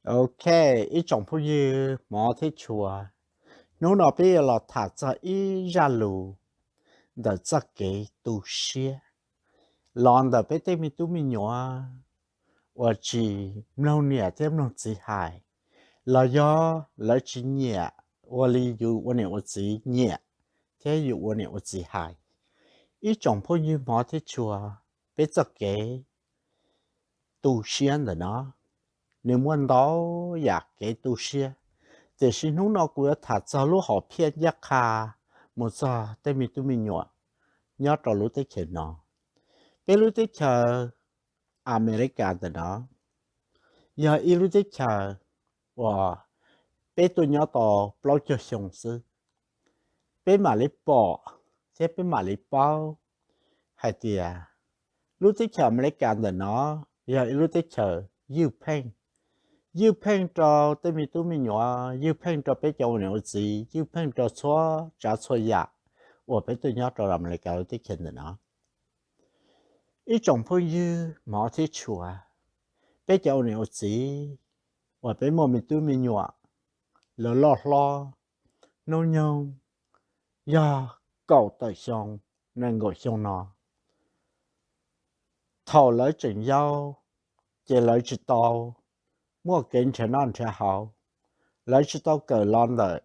Ok, ib tsoom phooj ywg hmov thiab tshua, hnub no peb yuav los tham txog ib zaj lus ntawm txoj kev tu siab los ntawm peb tej me tub me nyuam uas tsis mloog niam thiab mloog txiv hais, los yog lawv tsis nyiam ua li yus ua niam ua txiv nyiam thiab yus ua niam ua txiv hais. Ib tsoom phooj ywg hmov thiab tshua, peb txoj kev tu siab ntawm no, nws muaj ntau yam kev tu siab, tiam sis hnub no kuv yuav tham txog lub hom phiaj ncaj qha mus txog tej me tub me nyuam nyob rau lub teb chaws no. Peb lub teb chaws Amelikas ntawm no yog ib lub teb chaws uas peb tuaj nyob tau plaub caug xyoo xwb. Peb mam li pom thiab peb mam li paub hais tias lub teb chaws Amelikas ntawm no yog ib lub teb chaws ywj pheej. Ywj pheej rau tej me tub me nyuam, ywj pheej rau peb cov ua niam ua txiv, ywj pheej rau txhua tsav txhua yam uas peb tuaj nyob rau Amelikas lub teb chaws ntawm no. Ib tsoom phooj ywg hmov thiab tshua, peb cov ua niam ua txiv uas peb muaj me tub me nyuam, lawv loj hlob, hnub nyoog yog kaum tawm xyoo, nees nkaum xyoo no, thaum lawv tseem yau ces lawv tsis tau muaj kev nrhiav noj nrhiav haus, lawv tsis tau kawm los ntawm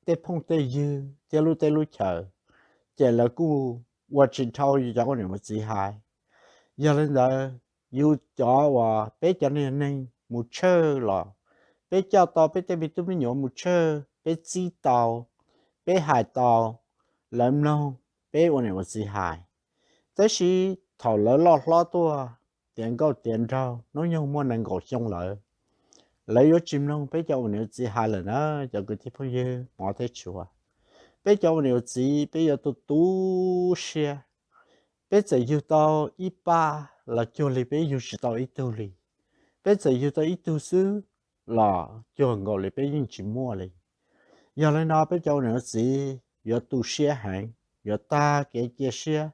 tej phooj tej ywg thiab lub teb lub chaws, ces lawv kuj ua tsis dhau yus cov ua niam ua txiv hais. Yog li ntawd, yus cov uas peb cov niag neeg mus tshawj los peb coj tau peb tej me tub me nyuam mus tshawj, peb txib tau, peb hais tau, lawv mloog peb ua niam ua txiv hais. Tab sis thaum lawv loj hlob tuaj, tiav nkauj tiav nraug, hnub nyoog muaj nees nkaum xyoo lawm, lawv yuav tsis mloog peb cov ua niam ua txiv hais lawm na cov kwv tij phooj ywg hmov thiab tshua. Peb cov ua niam ua txiv peb yuav tu tu siab. Peb txawm yug tau ib pab los cuag li peb yug tsis tau ib tug li. Peb txawm yug tau ib tug xwb los cuag nkaus li peb yeej tsis muaj li. Yog li no peb cov ua niam ua txiv yuav tu siab heev, yuav tag kev cia siab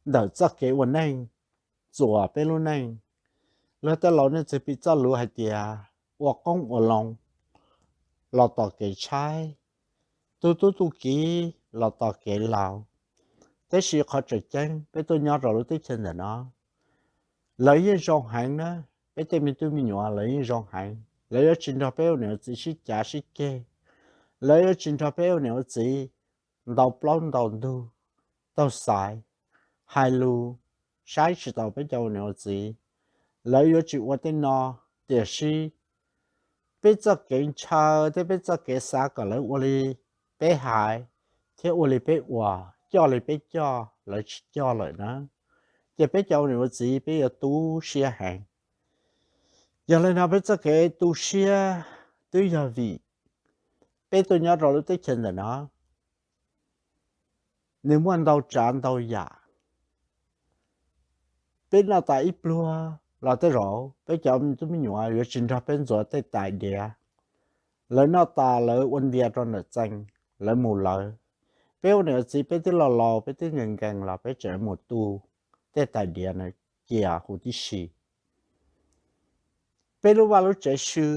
ntawm txoj kev ua neej txuas peb lub neej. Luag tej laus nej txwv piv txoj lus hais tias ua qoob ua loo los tos kev tshaib, tu tub tu kiv los tos kev laus. Tab sis qhov tseem ceeb peb tuaj nyob rau lub teb chaws ntawm no, lawv yeej zoo heev na. Peb tej me tub me nyuam lawv yeej zoo heev, lawv yuav tsis nrog peb ua niam ua txiv sib cav sib ceg, lawv yuav tsis nrog peb ua niam ua txiv ntaus plaub ntaus ntug, taug xaiv, hais lus, saib tsis taus peb cov ua niam ua txiv. Lawv yuav tsis ua tej no, tiam sis peb txoj kev ntshaw thiab peb txoj kev xav kom lawv ua li peb hais thiab ua li peb ua, coj li peb coj, lawv tsis coj lawm na, ces peb cov ua niam ua txiv peb yuav tu siab heev. Yog li no peb txoj kev tu siab twb yog vim peb tuaj nyob rau lub teb chaws ntawm no, nws muaj ntau tsav ntau yam. Peb noj tas ib pluag los tej zaum peb cov tub me nyuam yuav tsis nrog peb ntxuav tej tais diav. Lawv noj tas lawv ua ntias rau ntawm txee, lawv mus lawv. Peb ua niam ua txiv peb twb laus laus peb twb nkees nkees los peb tseem mus tu tej tais diav na cia huv tib si. Peb lub vaj lub tsev sw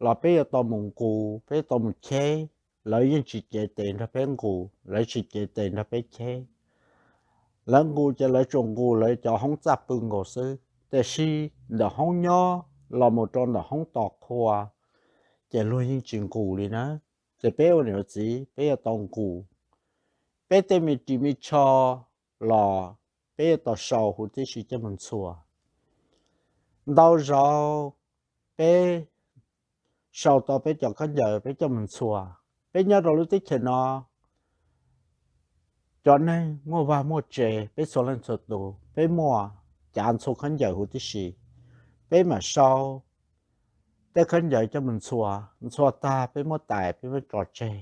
los peb yuav tau mus nqus, peb yuav tau mus cheb, lawv yeej tsis cev tes nrog peb nqus, lawv tsis cev tes nrog peb cheb. Lawv nqus ces lawv tsuas nqus lawv cov hoob txaj pw nkaus xwb, tiam sis ntawm hoob nyob los mus rau ntawm hoob tos qhua ces luag yeej tsis nqus li na. Ces peb ua niam ua txiv peb yuav tau nqus, peb tej me ris me tsho los peb yuav tau sau huv tib si coj mus ntxhua. Ntau zaus peb sau tau peb cov khaub ncaws peb coj mus ntxhua. Peb nyob rau lub teb chaws no, cov neeg muaj vaj muaj tsev peb txhua leej txhua tus peb muaj cav ntxhua khaub ncaws huv tib si. Peb mam sau tej khaub ncaws coj mus ntxhua, ntxhua tag peb muab tais peb muab tso tseg.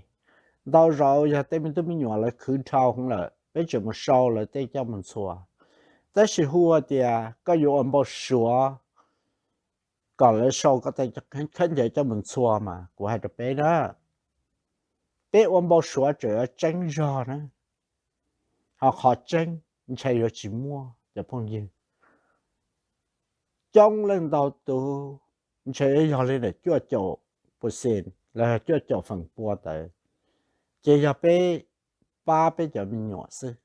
Ntau zaus yog tej me tub me nyuam lawv khwv dhau heev lawm peb tseem mus sau lawv tej coj mus ntxhua. Tab sis hu ua tias koj yuav ua npau suav kom lawv sau koj tej khaub ncaws coj mus ntxhua mas kuv hais rau peb na, peb ua npau suav tseem yuav tseeb zog na, ho qhov tseeb ntshai yuav tsis muaj cov phooj ywg. Coob leej ntau tus ntshe yog li ntawm cuaj caum percent los yog cuaj caum feem pua ntawd ces yog peb pab peb cov me nyuam xwb.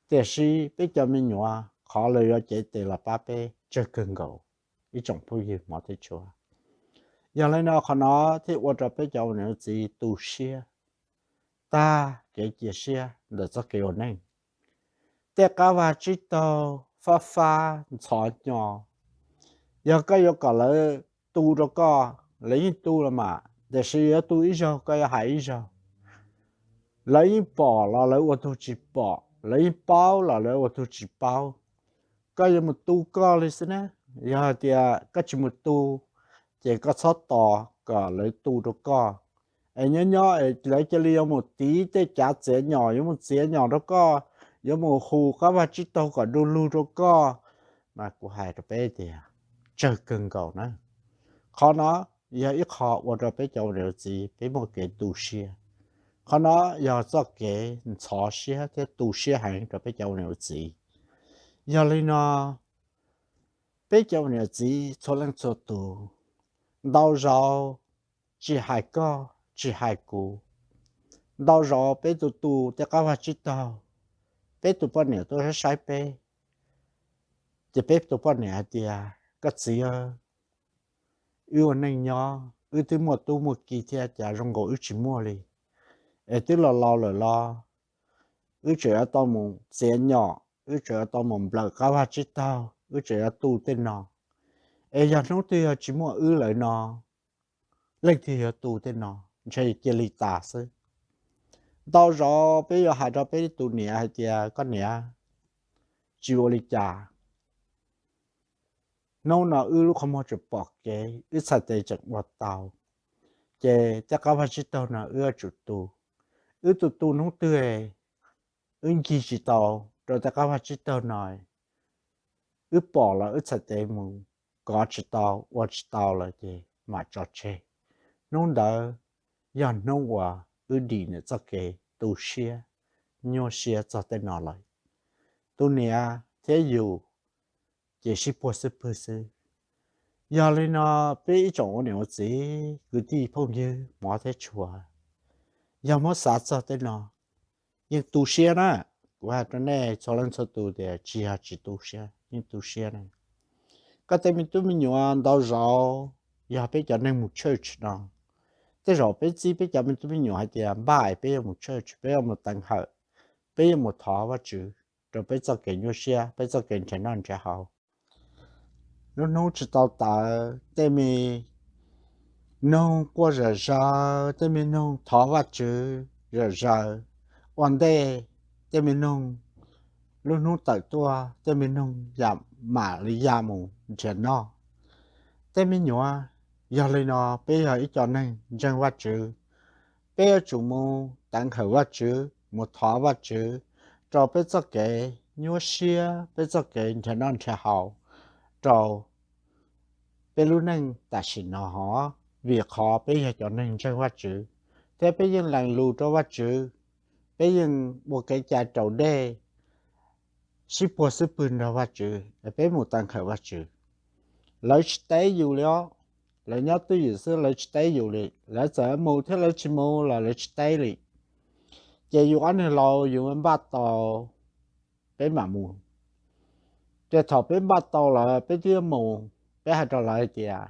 Tiam sis peb cov me nyuam qhov lawv yuav cev tes los pab peb tsawg kawg nkaus, ib tsoom phooj ywg hmov thiab tshua. Yog li no qhov no thiaj ua rau peb cov ua niam ua txiv tu siab, tag kev cia siab ntawm txoj kev ua neej. Tej qab vag tsib taug fab fab ntxhov nyo, yog koj yuav kom lawv tu rau koj, lawv yeej tu los mas, tiam sis yuav tu ib zaug koj yuav hais ib zaug. Lawv yeej pom los lawv ua tug tsis pom, lawv yeej paub los lawv ua tug tsis paub. Koj yuav mus tu koj li xwb na. Yog hais tias koj tsis mus tu, ces koj txhob tos kom lawv tu rau koj. Es nyob nyob es lawv cia li yuav mus tiv tej cav txiav nyom, yuav mus txiav nyom rau koj, yuav mus hu qab vag tsib taug kom du lug rau koj, mas kuv hais rau peb tias tsawg kawg nkaus na. Qhov no yog ib qho ua rau peb cov ua niam ua txiv peb muaj kev tu siab. Qhov no yog txoj kev ntxhov siab thiab tu siab heev rau peb cov ua niam ua txiv. Yog li no, peb cov ua niam ua txiv txhua leej txhua tus, ntau zaus tsis hais koj tsis hais kuv, ntau zaus peb tus tu tej qab vag tsib taug, peb tus poj niam tuaj saib saib peb, ces peb tus poj niam hais tias, koj txiv, wb ua neej nyob wb twb muaj tub muaj ki thiab cas zoo nkaus wb tsis muaj li, es twb los laus lawm los wb tseem yuav tau mus txiav nyom, wb tseem yuav tau mus nplawm qab vag tsib taug, wb tseem yuav tu tej no. Es yog hnub twg yog tsis muaj wb lawm no, leej twg yuav tu tej no? Ntshe cia li tas xwb. Ntau zaus peb yuav hais rau peb tus niam hais tias, koj niam, tsis ua li cas, hnub no wb lub qhov muag tseem pom kev, wb txhais tes tseem ua tau, ces tej qab vag tsib taug no wb yuav tsum tu. Wb tu tu hnub twg wb ncig tsis tau rau tej qab vag tsib taug no, wb pom los wb txhais tes mus, kov tsis tau ua tsis tau lawm ces mam tso tseg. Hnub ntawd yog hnub uas wb dim ntawm txoj kev tu siab, nyuaj siab txog tej no lawm. Tus niam thiab yus ces sib puag xwb pwg xwb. Yog li no, peb ib tsoom ua niam ua txiv kwv tij phooj ywg hmov thiab tshua, yog muab xav txog tej no, yeej tu siab na. Kuv hais rau nej txhua leej txhua tus tias tsis yog tsis tu siab, yeej tu siab na. Koj tej me tub me nyuam ntau zaus yog peb cov neeg mus church no, tej zaum peb txib peb cov me tub me nyuam hais tias npaj es peb yuav mus church, peb yuav mus teev hawm, peb yuav mus thov Vajtswv rau peb txoj kev nyuaj siab, peb txoj kev nrhiav noj nrhiav haus. Lub hnub tsis tau tawm, tej me noog quaj zom zaws, tej me noog thov Vajtswv zom zaws. Ua ntej tej me noog, lub hnub tawm tuaj tej me noog yam mam li ya mus nrhiav noj. Tej me nyuam, yog li no peb yog ib co neeg ntseeg Vajtswv, peb yuav tsum mus teev hawm Vajtswv, mus thov Vajtswv rau peb txoj kev nyuaj siab, peb txoj kev nrhiav noj nrhiav haus, rau peb lub neej tam sim no hov, vim qhov peb yog cov neeg ntseeg Vajtswv, thiab peb yeej lees lus rau Vajtswv, peb yeej ua kev cai raus dej, sib puag xwb pwg nrog Vajtswv, peb mus teev hawm Vajtswv. Lawv tsis teb yus li os, lawv nyob twj ywm xwb lawv tsis teb yus li, lawv txawm mus thiab lawv tsis mus los lawv tsis teb li. Ces yus ob niag laus yus npaj tau, peb mam mus. Ces thaum peb npaj tau lawm peb twb mus, peb hais rau lawv hais tias,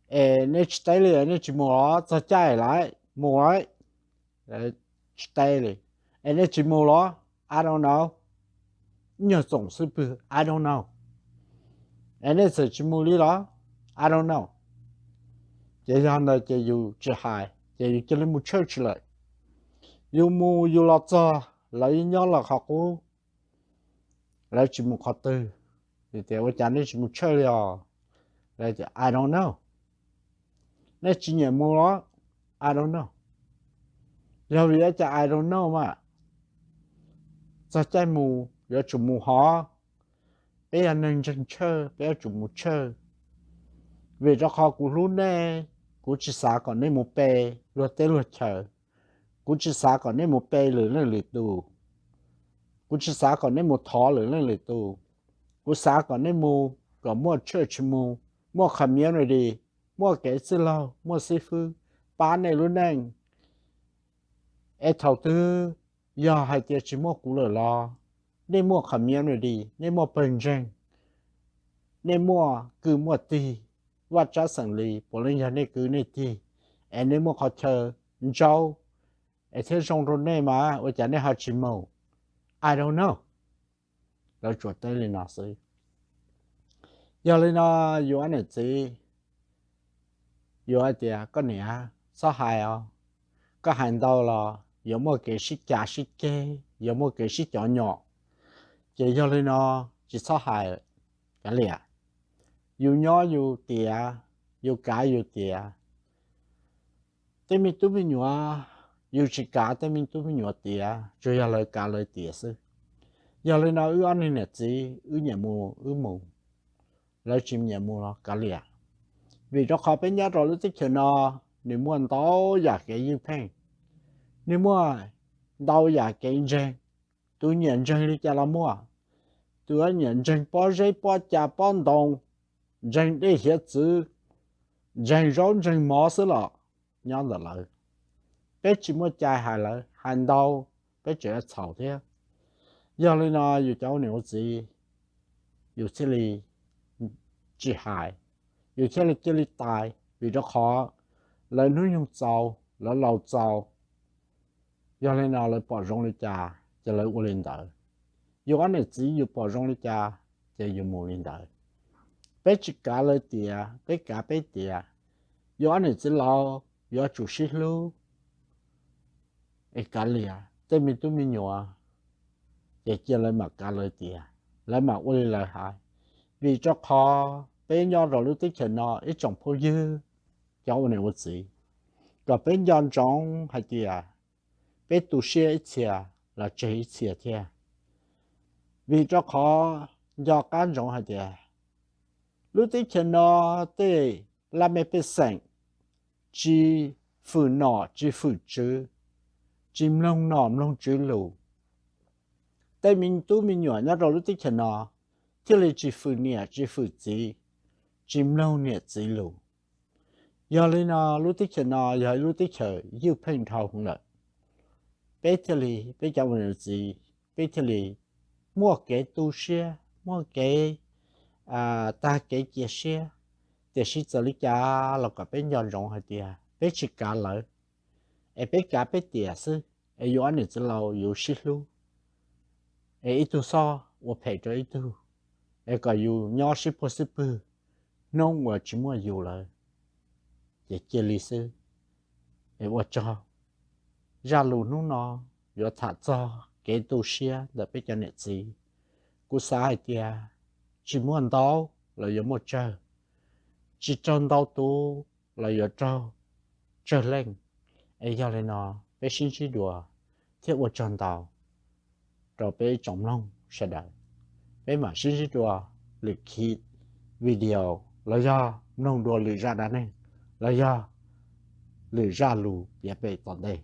es nej tsis teb li nej tsis mus los? Txog caij lawm mus lawm, tsis teb li. Es nej tsis mus los? I don't know. Nyuag txoom xwb pwg, I don't know. Es nej txawm tsis mus li los? I don't know. Ces yog ntawd ces yus tsis hais ces yus cia li mus church lawm. Yus mus yus los txog, lawv yeej nyob lawm qhov qub, lawv tsis mus qhov twg. Tias ua cas nej tsis mus church li os? Lawv tias I don't know. Nej tsis nyiam mus los? I don't know. Yog vim li cas I don't know mas, txog caij mus yuav tsum mus hov. Peb yog neeg ntseeg church peb yuav tsum mus church. Vim rau qhov kuv hlub nej, kuv tsis xav kom nej mus pe luag teb luag chaw, kuv tsis xav kom nej mus pe lwm leej lwm tus, kuv tsis xav kom nej mus thov lwm leej lwm tus. Kuv xav kom nej mus kom muaj church mus, muaj community, muaj kev txwj laug, muaj xib fwb pab nej lub neej. Es thaum twg yog hais tias tsis muaj kuv lawm los nej muaj community, nej muaj pawg ntseeg, nej muaj kwv muaj tij, vaj tsab xeem li puav leej yog nej kwv nej tij, es nej muaj qhov chaw ntsaub es thiaj zoo rau nej mas ua cas nej ho tsis mus? I don't know. Lawv tsuas teb li no xwb. Yog li no yus ob niam txiv, yus hais tias koj niam, txhob hais os, koj hais ntau los yuav muaj kev sib cav sib ceg, yuav muaj kev sib cov nyom, ces yog li no tsis txhob hais, kav liam. Yus nyob yus tiav, yus kav yus tiav. Tej me tub me nyuam, yus tsis kav tej me tub me nyuam tiav, tsuas yog lawv kav lawv tiav xwb. Yog li no wb ob niag niam txiv wb nyiam mus wb mus, lawv tsis nyiam mus los kav liam. Vim rau qhov peb nyob rau lub teb chaws no, nws muaj ntau yam kev ywj pheej, nws muaj ntau yam kev ntseeg. Tus nyiam ntseeg li cas los muaj, tus nyiam ntseeg pob zeb pob ca pob ntoo, ntseeg dej hiav txwv, ntseeg zaub ntseeg mov xwb los nyob ntawm lawv. Peb tsis muaj cai hais lawv, hais ntau peb tseem yuav txhaum thiab. Yog li no yus cov ua niam ua txiv, yus thiaj li tsis hais, yus thiaj li cia li tais, vim rau qhov lawv hnub nyoog txaus, lawv laus txaus. Yog li no lawv pom zoo li cas ces lawv ua li ntawd. Yus ob niam txiv yus pom zoo li cas ces yus mus li ntawd. Peb tsis kav lawv tiav, peb kav peb tiav. Yus ob niam txiv laus yuav tsum sib hlub es kav liam. Tej me tub me nyuam ces cia lawv mam kav lawv tiav, lawv mam ua li lawv hais. Vim rau qhov peb nyob rau lub teb chaws no ib tsoom phooj ywg, cov ua niam ua txiv, kom peb nco ntsoov hais tias peb tu siab ib txhia los tseg ib txhia thiab. Vim rau qhov nco qab ntsoov hais tias lub teb chaws no tej laj mej pej xeem tsis fwm nom tsis fwm tswv, tsis mloog nom mloog tswv lus. Tej me tub me nyuam nyob rau lub teb chaws no thiaj li tsis fwm niam tsis fwm txiv, tsis mloog niam txiv lus. Yog li no lub teb chaws no yog ib lub teb chaws ywj pheej dhau hwv lawm. Peb thiaj li, peb cov ua niam txiv, peb thiaj li muaj kev tu siab, muaj kev tag kev cia siab. Tiam sis txawm li cas los kom peb nco ntsoov hais tias peb tsis kav lawv, es peb kav peb tiam xwb, es yus ob niam txiv laus yus sib hlub, es ib tug txhob ua phem rau ib tug, es kom yus nyob sib puag sib pwg. Hnub uas tsis muaj yus lawm ces cia li xwb. Es ua tsaug. Zaj lus hnub no yuav tham txog kev tu siab ntawm peb cov niam txiv. Kuv xav hais tias tsis muaj ntau los yuav muaj tsawg, tsis raug ntau tus los yuav raug tsawg leej. Es yog li no peb sib ntsib dua thiab ua tsaug ntau rau peb ib tsoom mloog sawv daws. Peb mam sib ntsib dua lwm video los yog mloog dua lwm zaj dab neeg los yog lwm zaj lus piav pem tom ntej.